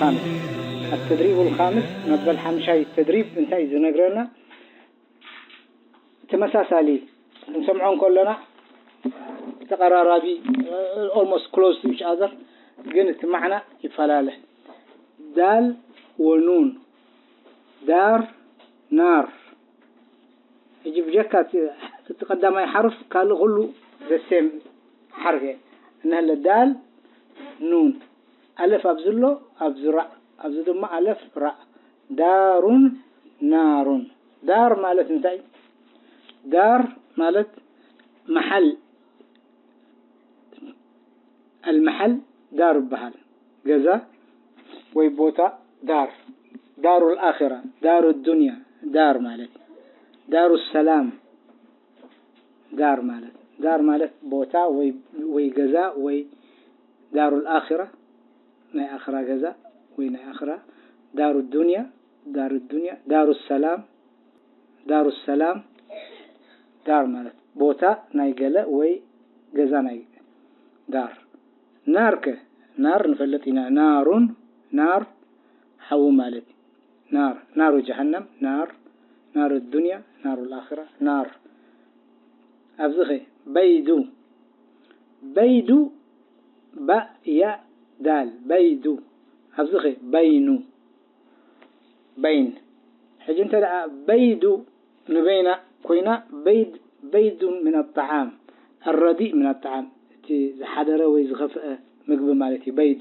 الخامس. التدريب الخامس መበል ሓምሻይ ተድሪብ እንታይ እዩ ዝነግረና? ተመሳሳሊ ክንሰምዖ እንከለና ተቐራራቢ፣ almost close to each other፣ ግን እቲ ማዕና ይፈላለ። ዳል ወኑን፣ ዳር፣ ናር። ሕጂ ብጀካ እቲ ቀዳማይ ሓርፍ ካልእ ኩሉ ዘሴም ሓርፍ እየ። እንሀለ ዳል ኑን፣ ኣለፍ ኣብዚ ኣሎ፣ ኣብዚ ራእ፣ ኣብዚ ድማ ኣለፍ ራእ። ዳሩን ናሩን። ዳር ማለት እንታይ? ዳር ማለት መሓል፣ ኣልመሓል ዳር ይበሃል። ገዛ ወይ ቦታ ዳር። ዳሩ ልኣራ፣ ዳሩ ዱንያ። ዳር ማለት ዳሩ ሰላም። ዳር ማለት ዳር ማለት ቦታ ወይ ገዛ ወይ ዳሩ ልኣራ፣ ናይ ኣራ ገዛ ወይ ናይ ኣራ። ዳሩ ዱንያ፣ ዳሩ ዱንያ። ዳሩ ሰላም፣ ዳሩ ሰላም። ዳር ማለት ቦታ ናይ ገለ ወይ ገዛ ናይ ዳር። ናር ከ? ናር ንፈልጥ ኢና። ናሩን፣ ናር ሓዊ ማለት እዩ። ናር፣ ናሩ ጀሃነም፣ ናር፣ ናሩ ዱንያ፣ ናሩ ልኣራ። ናር። ኣብዚ ኸ? በይዱ፣ በይዱ፣ ባእ ያእ ዳል። በይዱ። ኣብዚ ኸ? በይኑ። በይን። ሕጂ እንተ ደኣ በይዱ ንበይና ኮይና፣ በይድ፣ በይዱ ምን ኣጣዓም፣ ኣረዲእ ምን ኣጣዓም፣ እቲ ዝሓደረ ወይ ዝኸፍአ ምግቢ ማለት እዩ። በይዱ።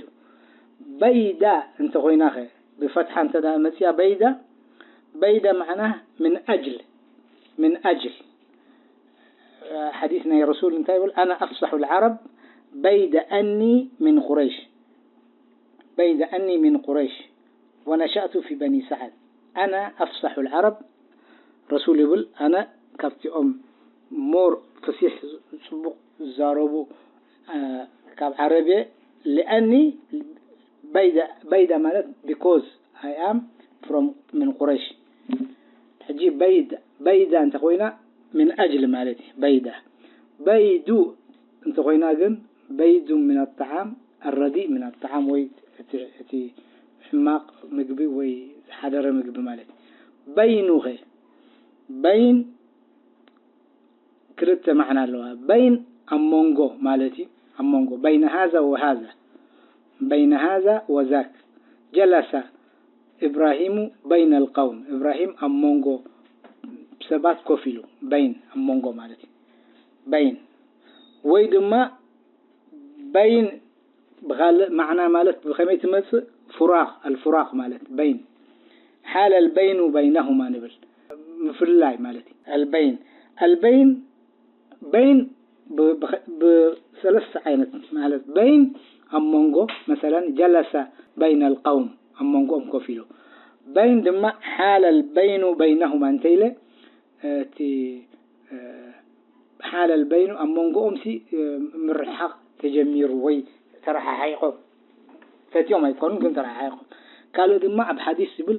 በይዳ እንተ ኮይና ኸ? ብፈትሓ እንተ ደኣ መጽያ በይዳ፣ በይዳ መዓና ምን ኣጅል፣ ምን ኣጅል። ሓዲስ ናይ ረሱል እንታይ ይብል? ኣና ኣፍሳሑ ልዓረብ በይደ ኣኒ ምን ቁረይሽ። በይደ ኣኒ ምን ቁረይሽ ወነሸእቱ ፊ በኒ ሰዓድ። ኣና ኣፍሳሑ ልዓረብ፣ ረሱል ይብል፣ ኣነ ካብቲኦም ሞር ፈሲሕ፣ ጽቡቕ ዝዛረቡ፣ እ፣ ካብ ዓረብ እየ። ሊኣኒ በይዳ፣ በይዳ ማለት because I am from ምን ቁረይሽ። ሕጂ በይድ፣ በይዳ እንተኾይና ምን ኣጅል ማለት እዩ። በይዳ። በይዱ እንተኾይና ግን በይዱ ምን ኣጣዓም፣ ኣረዲእ ምን ኣጣዓም ወይ እቲ፣ እቲ ሕማቕ ምግቢ ወይ ዝሓደረ ምግቢ ማለት እዩ። በይኑ ኸ? በይን ክልተ ማዕና ኣለዋ። በይን ኣብ መንጎ ማለት እዩ። ኣብ መንጎ፣ በይነ ሃዛ ወሃዛ፣ በይነ ሃዛ ወዛክ። ጀለሰ ኢብራሂሙ በይነ ልቀውም፣ ኢብራሂም ኣብ መንጎ ሰባት ኮፍ ኢሉ። በይን ኣብ መንጎ ማለት እዩ። በይን ወይ ድማ በይን ብኻልእ ማዕና ማለት ብኸመይ ትመጽእ? ፉራቕ፣ ኣልፉራቕ ማለት በይን። ሓለ ኣልበይኑ በይነሁማ ንብል፣ ምፍልላይ ማለት እዩ። ኣልበይን፣ ኣልበይን፣ በይን ብ-፣ ብኸ-፣ ብሰለስተ ዓይነት ማለት በይን ኣብ መንጎ፣ መሰለን ጀለሰ በይነ ኣልቀውም፣ ኣብ መንጎኦም ኮፍ ኢሉ። በይን ድማ ሓለ ኣልበይኑ በይነሁማ እንተ ኢለ፣ እቲ፣ እ፣ ሓለ ኣልበይኑ ኣብ መንጎኦም ሲ፣ እ፣ ምርሕሓቕ ተጀሚሩ ወይ ተረሓሒቖም፣ ፈትዮም ኣይኮኑን ግን ተረሓሒቖም። ካልእ ድማ ኣብ ሓዲስ ዝብል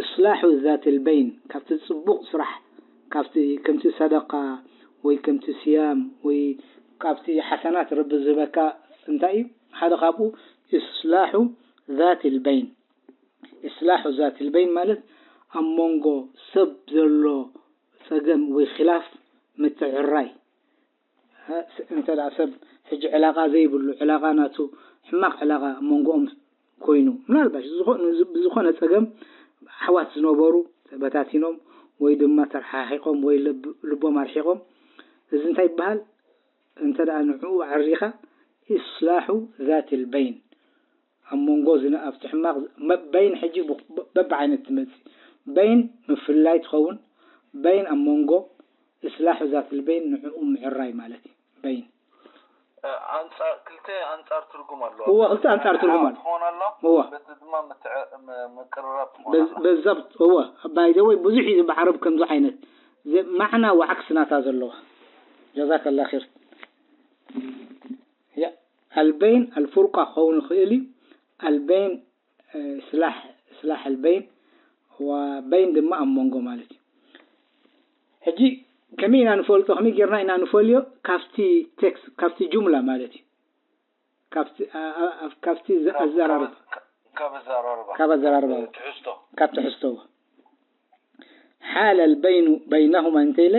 ኢስላሑ ዛት ኣልበይን፣ ካብቲ ጽቡቕ ስራሕ፣ ካብቲ ከምቲ ሰደቃ ወይ ከምቲ ስያም ወይ ካብቲ ሓሰናት ረቢ ዝህበካ እንታይ እዩ? ሓደ ካብኡ ኢስላሑ ዛት ኣልበይን። ኢስላሑ ዛት ኣልበይን ማለት ኣብ መንጎ ሰብ ዘሎ ጸገም ወይ ኺላፍ ምትዕርራይ። እ፣ ስ-፣ እንተ ደኣ ሰብ ሕጂ ዕላቃ ዘይብሉ፣ ዕላቃ ናቱ ሕማቕ ዕላቃ ኣብ መንጎኦም ኮይኑ፣ ምናልባሽ ዝኾ-፣ ንዝ-፣ ብዝኾነ ጸገም ኣሕዋት ዝነበሩ ተበታቲኖም ወይ ድማ ተረሓሒቖም ወይ ልብ-፣ ልቦም ኣርሒቖም፣ እዚ እንታይ ይበሃል? እንተ ደኣ ንዕኡ ኣዕሪኻ፣ ኢስላሑ ዛት ኣልበይን። ኣብ መንጎ ዝነ-፣ ኣብቲ ሕማቕ ዝ-፣ መ-፣ በይን ሕጂ ብ-፣ ብ-፣ በብዓይነት ትመጽእ። በይን ምፍልላይ ትኸውን፣ በይን ኣብ መንጎ፣ ኢስላሑ ዛት ኣልበይን ንዕኡ ምዕራይ ማለት እዩ። በይን። እ፣ ኣንጻር፣ ክልተ ኣንጻር ትርጉም ኣለዋ። እወ፣ ክልተ ኣንጻር ትርጉም ኣሎ። ትኾን ኣሎ፣ እወ። በቲ ድማ ምትዕ-፣ ም-፣ ምቅርራብ ትኾን በዝ-፣ ኣላ። በዛብጥ፣ እወ። ባይ ዘ ወይ ብዙሕ እዩ ብዓረብ ከምዚ ዓይነት ዘ-፣ ማዕና ወዓክስ ናታ ዘለዋ። ጀዛከላ ኺር። ያ፣ ኣልበይን ኣልፉርቃ ክኸውን ይኽእል እዩ። ኣልበይን፣ እ፣ ስላሕ፣ ስላሕ ኣልበይን ወበይን ድማ ኣብ መንጎ ማለት እዩ። ሕጂ ከመይ ኢና ንፈልጦ? ከመይ ጌርና ኢና ንፈልዮ? ካብቲ ቴክስት፣ ካብቲ ጁምላ ማለት እዩ። ካብቲ፣ ኣ-፣ ኣ-፣ ኣ-፣ ካብቲ ዘ-፣ ካብ፣ ኣዘራርባ። ካብ፣ ካብ ኣዘራርባ ካብ ኣዘራርባ ትሕዝቶ ካብ ትሕዝቶ ሓለ البين بينهما እንተ ኢለ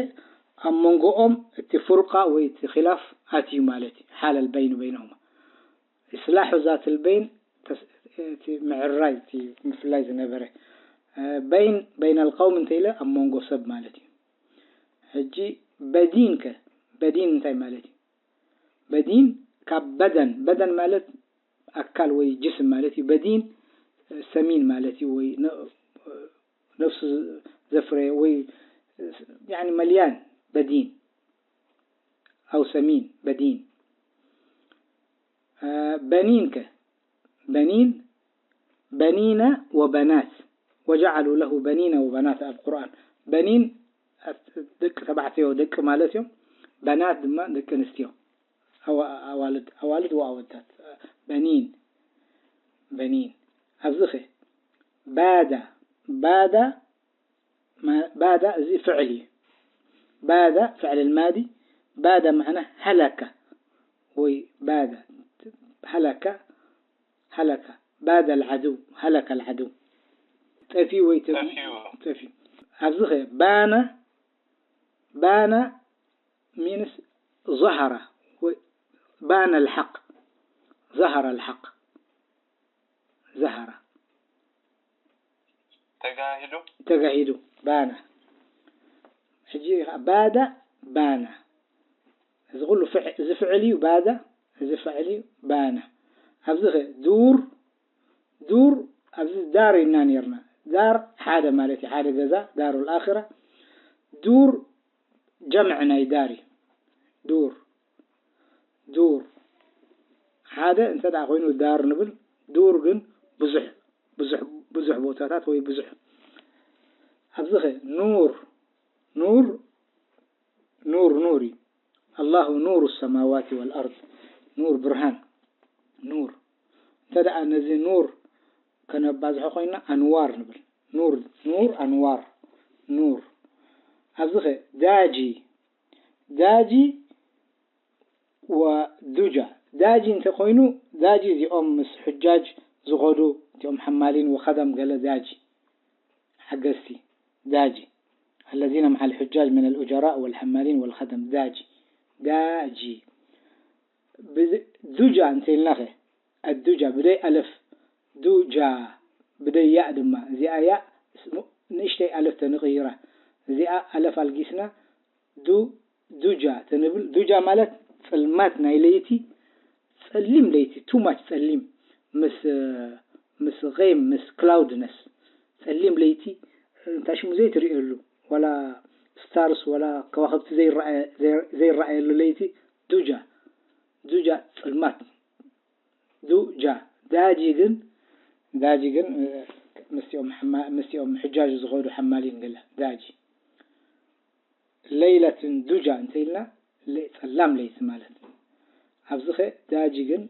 ኣብ መንጎኦም እቲ ፍርቃ ወይ እቲ ኺላፍ ኣትዩ ማለት እዩ። ሓለ البين بينهما إصلاح ذات البين እቲ ምዕራይ እቲ ምፍላይ ዝነበረ በይን በይን القوم እንተ ኢለ ኣብ መንጎ ሰብ ማለት እዩ። ሕጂ በዲን ከ በዲን እንታይ ማለት እዩ? በዲን ካብ በደን በደን ማለት ኣካል ወይ ጅስም ማለት እዩ። በዲን ሰሚን ማለት እዩ። ወይ ነፍሱ ዘፍረየ ወይ ያኒ መልያን በዲን ኣው ሰሚን በዲን በኒን ከ በኒን በኒነ ወበናት وجعلوا له بنين وبنات ኣብ ቁርኣን በኒን ደቂ ተባዕትዮ ደቂ ማለት እዮም። በናት ድማ ደቂ ኣንስትዮ ኣዋልድ ኣዋልድ ወኣወዳት በኒን በኒን ኣብዚ ኸ ባዳ ባዳ ባዳ እዚ ፍዕል እዩ። ባዳ ፍዕል الماضي ባዳ معنى هلك ወይ ባዳ هلك هلك ባዳ العدو هلك العدو ጠፊኡ ወይ ጠፊኡ ኣብዚ ኸ ባና ባና means ظهر ባና الحق ظهر الحق ظهر ተጋሂዱ ተጋሂዱ ባና ሕጂ ባዳ ባና እዚ ኩሉ እዚ ፍዕል እዩ። ባዳ እዚ ፍዕል እዩ። ባና ኣብዚ ኸ ዱር ዱር ኣብዚ ዳር ኢልና ነርና። ዳር ሓደ ማለት እዩ። ሓደ ገዛ ዳሩ الآخرة ዱር ጀምዕ ናይ ዳር እዩ። ዱር ዱር ሓደ እንተ ደኣ ኮይኑ ዳር ንብል። ዱር ግን ብዙሕ ብዙሕ ብዙሕ ቦታታት ወይ ብዙሕ ኣብዚ ኸ ኑር ኑር ኑር ኑር እዩ። الله نور السماوات والأرض ኑር ብርሃን ኑር እንተ ደኣ ነዚ ኑር ከነባዝሖ ኮይና ኣንዋር ንብል። ኑር ኑር ኣንዋር ኑር ኣብዚ ኸ ዳጂ ዳጂ ወዱጃ ዳጂ እንተኮይኑ ዳጂ እዚኦም ምስ ሑጃጅ ዝኸዱ እቲኦም ሓማሊን ወኸደም ገለ ዳጂ ሓገዝቲ ዳጂ الذين مع الحجاج من الأجراء والحمالين والخدم ዳጂ ዳጂ ዱጃ እንተኢልናኸ ኣዱጃ ብደይ ኣለፍ ዱጃ ብደይ ያእ ድማ እዚኣ ያእ ንእሽተይ ኣለፍ ተንቕይራ እዚኣ ኣለፍ ኣልጊስና ዱ ዱጃ ተንብል ዱጃ ማለት ጽልማት ናይ ለይቲ ጸሊም ለይቲ too much ጸሊም ምስ ምስ غيم ምስ cloudness ጸሊም ለይቲ እንታይ ሽሙ ዘይትርእየሉ ዋላ stars ዋላ ከዋኽብቲ ዘይረኣየሉ ለይቲ ዱጃ ዱጃ ጽልማት ዱጃ ዳጂ ግን ዳጂ ግን ምስኦም ምስኦም ሕጃጅ ዝኸዱ ሓማሊን ገለ ዳጂ ለይለትን ዱጃ እንተኢልና ጸላም ለይቲ ማለት ኣብዚ ኸ ዳጂ ግን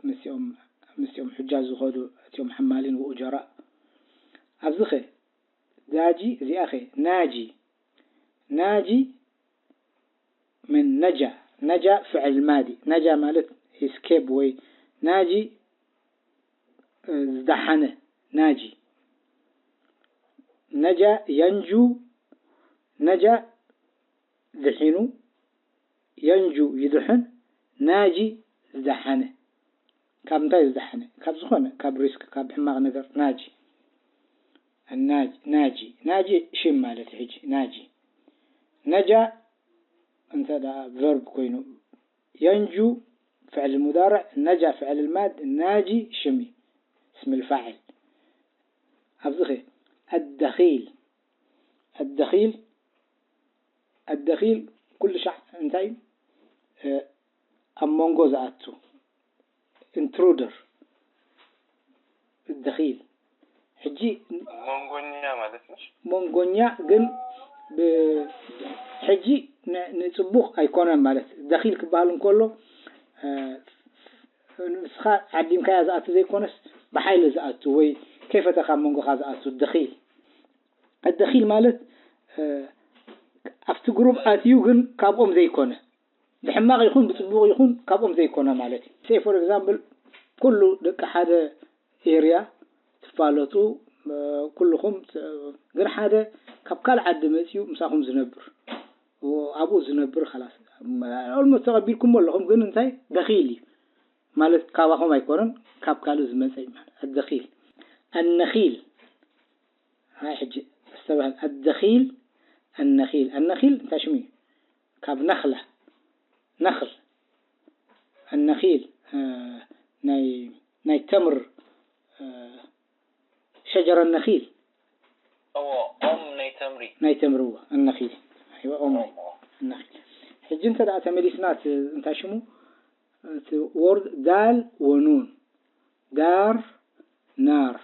ምስኦም ምስኦም ሕጃጅ ዝኸዱ እቲኦም ሓማሊን ወኡጀራ ኣብዚ ኸ ዳጂ እዚኣ ኸ ናጂ ናጂ من نجا نجا فعل ماضي نجا ማለት escape ወይ ናጂ ዝደሓነ ናጂ ነጃ የንጁ ነጃ ድሒኑ የንጁ ይድሕን ናጂ ዝደሓነ ካብ እንታይ ዝደሓነ ካብ ዝኾነ ካብ risk ካብ ሕማቕ ነገር ናጂ ናጂ ናጂ ሽም ማለት ሕጂ ናጂ ነጃ እንተ ዳ verb ኮይኑ ينجو فعل المضارع نجا فعل الماضي ናጂ ሽም እዩ اسم الفاعل ኣብዚ ኸ الدخيل الدخيل الدخيل ኩሉ ሻዕ እንታይ ኣብ መንጎ ዝኣቱ intruder الدخيل ሕጂ መንጎኛ ማለት ነው። መንጎኛ ግን ሕጂ ንጽቡቕ ኣይኮነን ማለት ደኺል ክበሃል እንከሎ ንስኻ ዓዲምካያ ዝኣቱ ዘይኮነስ ብሓይሊ ዝኣቱ ወይ ከይፈተኻ መንጎኻ ዝኣቱ ደኺል ደኺል ማለት ኣብቲ ግሩብ ኣትዩ ግን ካብኦም ዘይኮነ ብሕማቕ ይኹን ብጽቡቕ ይኹን ካብኦም ዘይኮነ ማለት እዩ say for example ኩሉ ደቂ ሓደ ኤርያ ትፋለጡ፣ እ፣ ኩልኹም፣ እ፣ ግን ሓደ ካብ ካልእ ዓዲ መጺኡ ምሳኹም ዝነብር፣ እ፣ ኣብኡ ዝነብር፣ ኻላስ፣ እ፣ ኦልሞስት ተቐቢልኩሞ ኣለኹም፣ ግን እንታይ ደኺል እዩ ማለት ካባኹም ኣይኮነን፣ ካብ ካልእ ዝመጸ እዩ ማለት። ኣደኺል፣ ኣነኺል። ሃይ ሕጂ ኣስተብህል። ኣደኺል፣ ኣነኺል። ኣነኺል እንታይ ሽሙ እዩ? ካብ ነኽላ፣ ነኽል፣ ኣነኺል፣ እ፣ ናይ፣ ናይ ተምር፣ እ፣ ሸጀረ ነኺል። እዎ፣ ኦም ናይ ተምሪ። ናይ ተምሪ፣ እዎ፣ ኣነኺል። ኣይዋ፣ ኦም ናይ፣ ኦም፣ ኦም። ኣነኺል። ሕጂ እንተ ደኣ ተመሊስና እቲ እንታይ ሽሙ? እቲ ወርድ ዳል ወኑን። ዳር፣ ናር።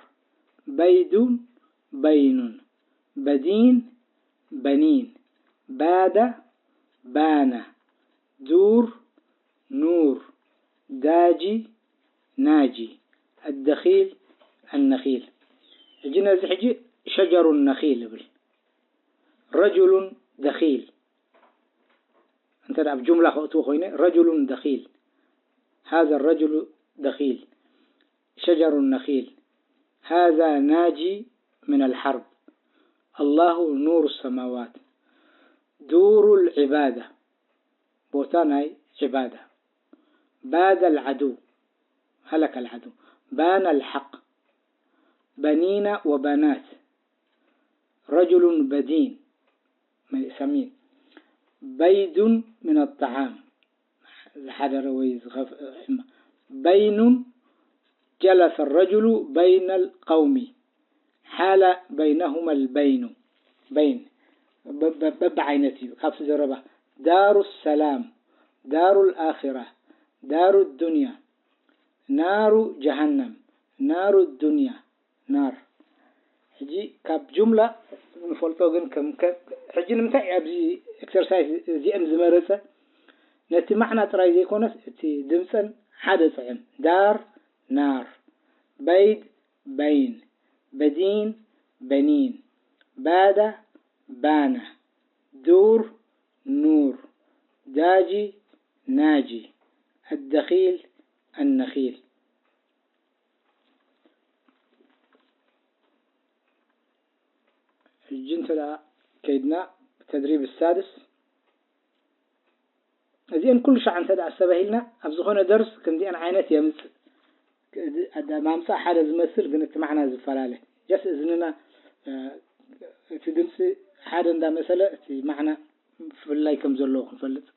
በይዱን፣ በይኑን። በዲን፣ በኒን። ባዳ፣ ባና። ዱር፣ ኑር። ዳጂ፣ ናጂ። ኣደኺል፣ ኣነኺል። ሕጂ ነዚ ሕጂ ሸጀሩን ነኺል እብል። ረጁሉን ደኺል። እንተ ደኣ ኣብ ጁምላ ከእትዎ ኮይነ፣ ረጁሉን ደኺል። ሃዛ ረጁሉ ደኺል። ሸጀሩን ነኺል። ሃዛ ናጂ ምን ኣልሓርብ። ኣላሁ ኑሩ ሰማዋት። ዱሩ ልዕባዳ። ቦታ ናይ ዕባዳ። ባዳ ኣልዓድው። ሃለከ ኣልዓድው። ባና ኣልሓቅ። በኒና ወበናት። ረጁሉን በዲን። ሰሚን። በይዱን ምን ኣጣዓም። ዝሓደረ ወይ ዝኸፍ-፣ ሕማ-፣ በይኑን ጀለሰ ረጁሉ በይነ ልቀውሚ ሓለ በይነሁማ ልበይኑ። በይን በ-፣ በ-፣ በብዓይነት እዩ። ካብቲ ዘረባ ዳሩ ሰላም፣ ዳሩ ልኣኺራ፣ ዳሩ ዱንያ፣ ናሩ ጀሃነም፣ ናሩ ዱንያ፣ ናር። ሕጂ ካብ ጁምላ ንፈልጦ ግን ከም፣ ከ-፣ ሕጂ ንምንታይ ኣብዚ ኤክሰርሳይዝ እዚአን ዝመረጸ? ነቲ ማዕና ጥራይ ዘይኮነስ እቲ ድምጸን ሓደ ጽዕን። ዳር፣ ናር። በይድ፣ በይን። በዲን፣ በኒን። ባዳ፣ ባና። ዱር፣ ኑር። ዳጂ፣ ናጂ። ኣደኺል፣ ኣነኺል። ሕጂ እንተ ደኣ ከይድና ተድሪብ ሳድስ፣ እዚአን ኩሉ ሻዕ እንተ ደኣ ኣስተባሂልና፣ ኣብ ዝኾነ ደርስ ከምዚአን ዓይነት የምጽእ። እዚ ኣዳ-፣ ማምጻእ ሓደ ዝመስል፣ ግን እቲ ማዕና ዝፈላለ። ጀስ እዝንና፣ እ፣ እቲ ድምጺ ሓደ እንዳመሰለ፣ እቲ ማዕና ብፍላይ ከም ዘለዎ ክንፈልጥ።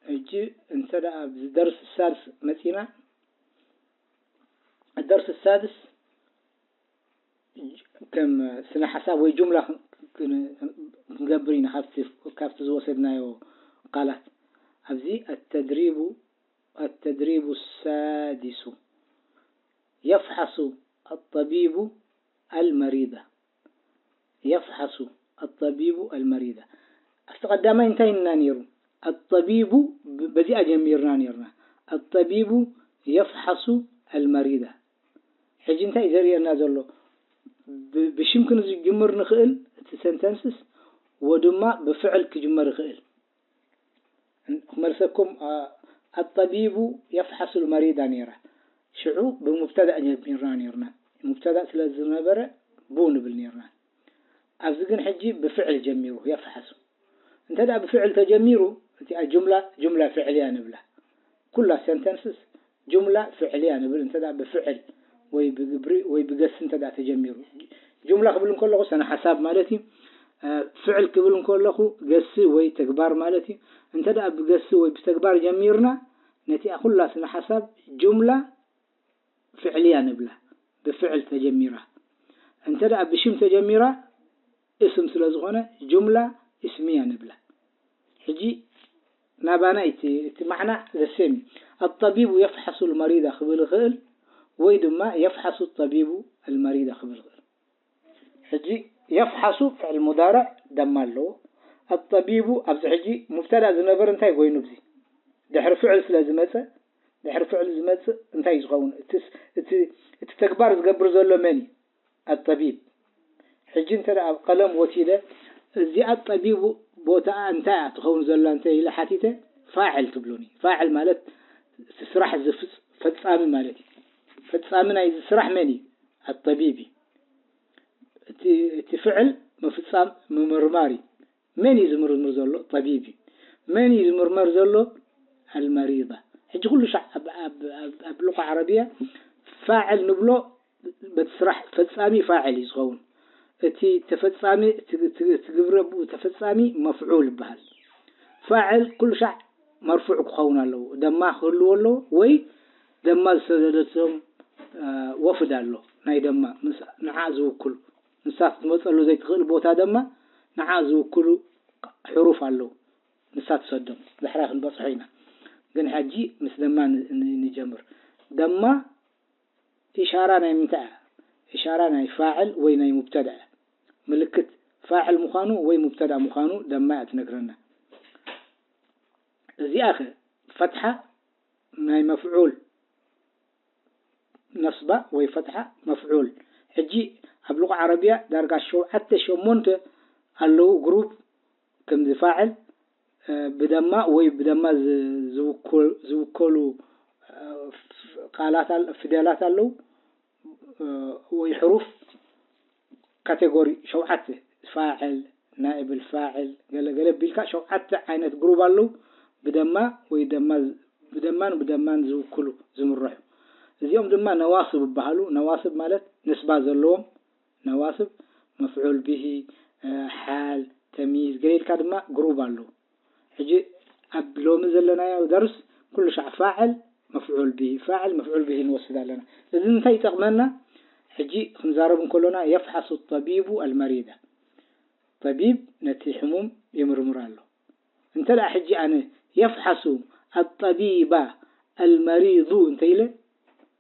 ሕጂ እንተ ደኣ ኣብዚ ደርስ ሳድስ መጺና፣ ደርስ ሳድስ ከም ስነ ሓሳብ ወይ ጁምላ ክን-፣ ክን-፣ ክንገብር ኢና ካብቲ፣ ካብቲ ዝወሰድናዮ ቃላት። ኣብዚ ኣተድሪቡ፣ ኣተድሪቡ ሳዲሱ። የፍሓሱ ኣጠቢቡ ኣልመሪዳ። የፍሓሱ ኣጠቢቡ ኣልመሪዳ። ኣብቲ ቀዳማይ እንታይ ኢልና ነይሩ? ኣጠቢቡ ብ-፣ በዚኣ ጀሚርና ነይርና። ኣጠቢቡ የፍሓሱ ኣልመሪዳ። ሕጂ እንታይ እዩ ዘርእየና ዘሎ? ብ-፣ ብሽም ክንጅምር ንኽእል፣ እቲ ሰንተንስስ፣ ወድማ ብፍዕል ክጅመር ይኽእል። ክመልሰኩም፣ ኣ-፣ ኣጠቢቡ የፍሓሱ ልመሪዳ ነይራ። ሽዑ ብሙብተዳእ ጀሚርና ነይርና። ሙብተዳእ ስለ ዝነበረ ቡ ንብል ነይርና። ኣብዚ ግን ሕጂ ብፍዕል ጀሚሩ፣ የፍሓሱ። እንተ ደኣ ብፍዕል ተጀሚሩ፣ እቲኣ ጁምላ፣ ጁምላ ፍዕልያ ንብላ። ኩላ ሰንተንስስ ጁምላ ፍዕልያ ንብል፣ እንተ ደኣ ብፍዕል ወይ ብግብሪ ወይ ብገሲ እንተ ደኣ ተጀሚሩ። ጁምላ ክብል እንከለኹ ሰነ ሓሳብ ማለት እዩ። እ፣ ፍዕል ክብል እንከለኹ ገሲ ወይ ተግባር ማለት እዩ። እንተ ደኣ ብገሲ ወይ ብተግባር ጀሚርና፣ ነቲኣ ኩላ ስነ ሓሳብ ጁምላ ፍዕልያ ንብላ፣ ብፍዕል ተጀሚራ። እንተ ደኣ ብሽም ተጀሚራ፣ እስም ስለ ዝኾነ፣ ጁምላ እስምያ ንብላ። ሕጂ ናባና እቲ፣ እቲ ማዕና ዘሴም እዩ። ኣጠቢቡ የፍሓሱ ልመሪዳ ክብል ይኽእል፣ ወይ ድማ የፍሓሱ ጠቢቡ ኣልመሪዳ ክብል ይኽእል። ሕጂ የፍሓሱ ፍዕል ሙዳርዕ ደማ ኣለዎ። ኣጠቢቡ ኣብዚ ሕጂ ሙብተዳ ዝነበረ እንታይ ኮይኑ? ብዚ ድሕሪ ፍዕል ስለ ዝመጸ፣ ድሕሪ ፍዕል ዝመጽእ እንታይ እዩ ዝኸውን? እቲ ስ-፣ እቲ፣ እቲ ተግባር ዝገብር ዘሎ መን እዩ? ኣጠቢብ። ሕጂ እንተ ደኣ ኣብ ቀለም ወሲደ፣ እዚኣ ጠቢቡ ቦታኣ እንታይ እያ ትኸውን ዘላ እንተ ኢለ ሓቲተ፣ ፋዕል ትብሉኒ። ፋዕል ማለት እቲ ስራሕ ዝፍጽ-፣ ፈጻሚ ማለት እዩ። ፈጻሚ ናይዚ ስራሕ መን እዩ? ኣጠቢብ እዩ። እቲ ፍዕል ምፍጻም ምምርማር እዩ። መን እዩ ዝምርምር ዘሎ? ጠቢብ እዩ። መን እዩ ዝምርመር ዘሎ? ኣልመሪዳ። ሕጂ ኩሉ ሻዕ ኣብ ሉቃ ዓረብያ ፋዕል ንብሎ በቲ ስራሕ ፈጻሚ ፋዕል እዩ ዝኸውን። እቲ ተፈጻሚ እቲ ግብረ ብኡ ተፈጻሚ መፍዑል ይበሃል። ፋዕል ኩሉ ሻዕ መርፉዕ ክኸውን ኣለዎ። ደማ ክህልዎ ኣለዎ ወይ ደማ ዝሰደደቶም ወፍድ ኣሎ ናይ ደማ ንዓ ዝውክሉ ንሳ ክትመፀሉ ዘይትኽእል ቦታ ደማ ንዓ ዝውክሉ ሕሩፍ ኣለዉ። ንሳ ትሰዶም ድሕራ ክንበፅሖ ኢና። ግን ሕጂ ምስ ደማ ንጀምር። ደማ ኢሻራ ናይ ምንታይ እያ? ኢሻራ ናይ ፋዕል ወይ ናይ ሙብተዳ እያ። ምልክት ፋዕል ምዃኑ ወይ ሙብተዳ ምዃኑ ደማ እያ ትነግረና። እዚኣ ኸ ፈትሓ ናይ መፍዑል ነስባ ወይ ፈትሓ መፍዑል። ሕጂ ኣብ ሉቕ ዓረብያ ዳርጋ ሸውዓተ ሸሞንተ ኣለዉ ግሩፕ ከምዚ ፋዕል ብደማ ወይ ብደማ ዝውከሉ ቃላት ፊደላት ኣለዉ ወይ ሕሩፍ ካቴጎሪ ሸውዓተ ፋዕል ናኢብል ፋዕል ገለ ገለ ቢልካ ሸውዓተ ዓይነት ግሩብ ኣለዉ ብደማ ወይ ደማ ብደማን ብደማን ዝውክሉ ዝምርሑ እዚኦም ድማ ነዋስብ ይበሃሉ። ነዋስብ ማለት ንስባ ዘለዎም ነዋስብ መፍዑል ብሂ ሓል ተሚዝ ገለ ኢልካ ድማ ግሩብ ኣለዉ። ሕጂ ኣብ ሎሚ ዘለናዮ ደርስ ኩሉ ሻዕ ፋዕል መፍዑል ብሂ ፋዕል መፍዑል ብሂ ንወስድ ኣለና። እዚ እንታይ ይጠቕመና? ሕጂ ክንዛረብ እንከሎና የፍሓሱ ጠቢቡ ኣልመሪዳ። ጠቢብ ነቲ ሕሙም ይምርምር ኣሎ። እንተ ደኣ ሕጂ ኣነ የፍሓሱ ኣጠቢባ ኣልመሪዱ እንተ ኢለ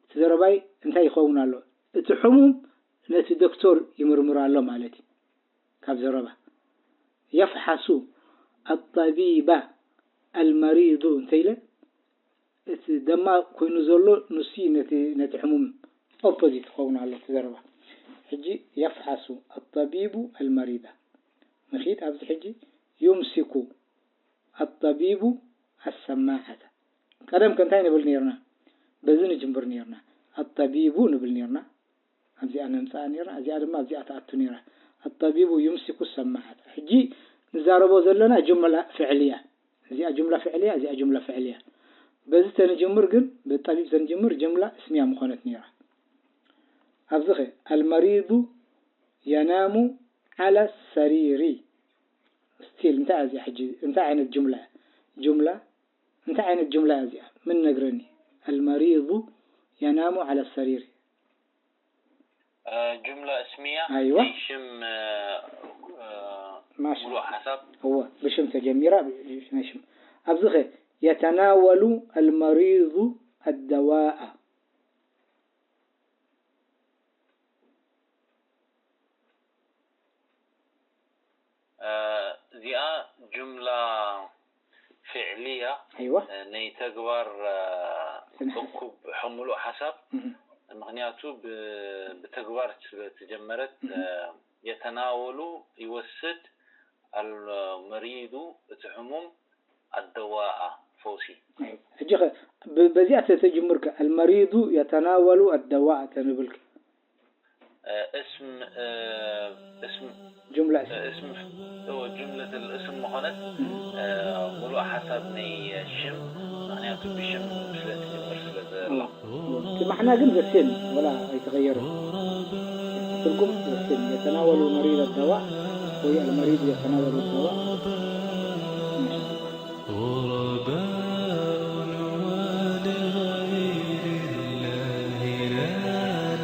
እቲ ዘረባይ እንታይ ይኸውን ኣሎ? እቲ ሕሙም ነቲ ዶክተር ይምርምር ኣሎ ማለት እዩ። ካብ ዘረባ የፍሓሱ ኣጠቢባ ኣልመሪዱ እንተ ኢለ እቲ ደማ ኮይኑ ዘሎ ንሱ ነቲ ነቲ ሕሙም ኦፖዚት ክኸውን ኣሎ እቲ ዘረባ። ሕጂ የፍሓሱ ኣጠቢቡ ኣልመሪዳ ንኺድ ኣብዚ ሕጂ ዩምሲኩ ኣጠቢቡ ኣሰማዓተ። ቀደም ከ እንታይ ንብል ነርና? በዚ ንጅምር ነርና። ኣጠቢቡ ንብል ነርና። ኣብዚኣ ነምጽኣ ነርና። እዚኣ ድማ ኣብዚኣ ትኣቱ ነራ። ኣጠቢቡ ዩምሲኩ ኣሰማዓተ። ሕጂ ንዛረቦ ዘለና ጅምላ ፍዕልያ። እዚኣ ጅምላ ፍዕልያ፣ እዚኣ ጅምላ ፍዕልያ። በዚ ተንጅምር ግን፣ ብጠቢብ ተንጅምር ጅምላ እስምያ ምኾነት ነራ። ኣብዚ ኸ ኣልመሪዱ የናሙ ዓላ ሰሪሪ። ስቲል እንታይ እያ እዚኣ ሕጂ? እንታይ ዓይነት ጅምላ እያ? ጅምላ እንታይ ዓይነት ጅምላ እያ እዚኣ? ምን ነግረኒ? ኣልመሪዱ የናሙ ዓላ ሰሪሪ። ጅምላ እስምያ ኣይዋ። ናይ ሽም ማሽ ሙሉእ ሓሳብ እወ ብሽም ተጀሚራ ናይ ሽም ኣብዚ ኸ የተናወሉ ኣልመሪዱ ኣደዋኣ እዚኣ ጅምላ ፍዕልያ ኣይዋ ናይ ተግባር ስነ ሓሳብ። እኩብ ሕሙሉእ ሓሳብ እህ፣ ምክንያቱ ብ- ብተግባር ስለተጀመረት የተናወሉ ይወስድ ኣልመሪዱ እቲ ሕሙም ኣደዋኣ ፈውሲ ኣይዋ። ሕጂ ኸ ብ- በዚኣ ተተጅምርከ ኣልመሪዱ የተናወሉ ኣደዋእ ተንብልከ እስም እስም ጅምላ እስም እስም እዎ ጅምለት እስም ምኾነት ሙሉእ ሓሳብ ናይ ሽም ምክንያቱ ብሽም ስለ ትጅምር ስለ ዘሎ እቲ ማዕና ግን ዘሴም ወላ ኣይተቐየረ ትርጉም ዘሴም የተናወሉ መሪድ ኣደዋ ወይ ኣልመሪድ የተናወሉ ኣደዋ غرباء ولغير الله لا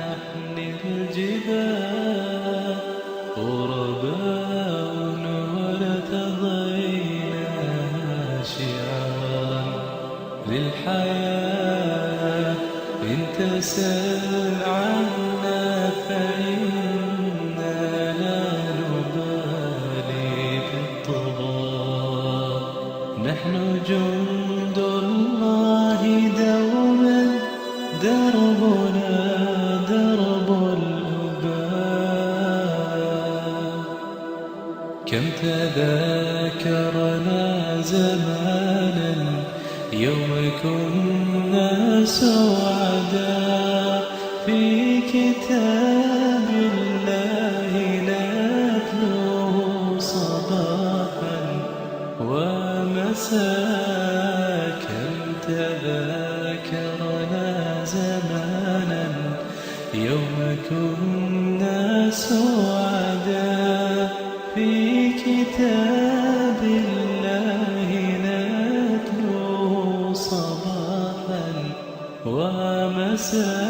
نحمل الجبال غرباء وارتضينا شعارا للحياة إن تسل عنا فإنا لا نبالي بالطغاة نحن جند الله دوما دربنا درب الأباء كم تذاكرنا زمانا يوم كنا سعداء في كتاب الله نتلوه صباحا ومساء، كم تذاكرنا زمانا يوم كنا سعداء. في كتاب الله نتلوه صباحا ومساء.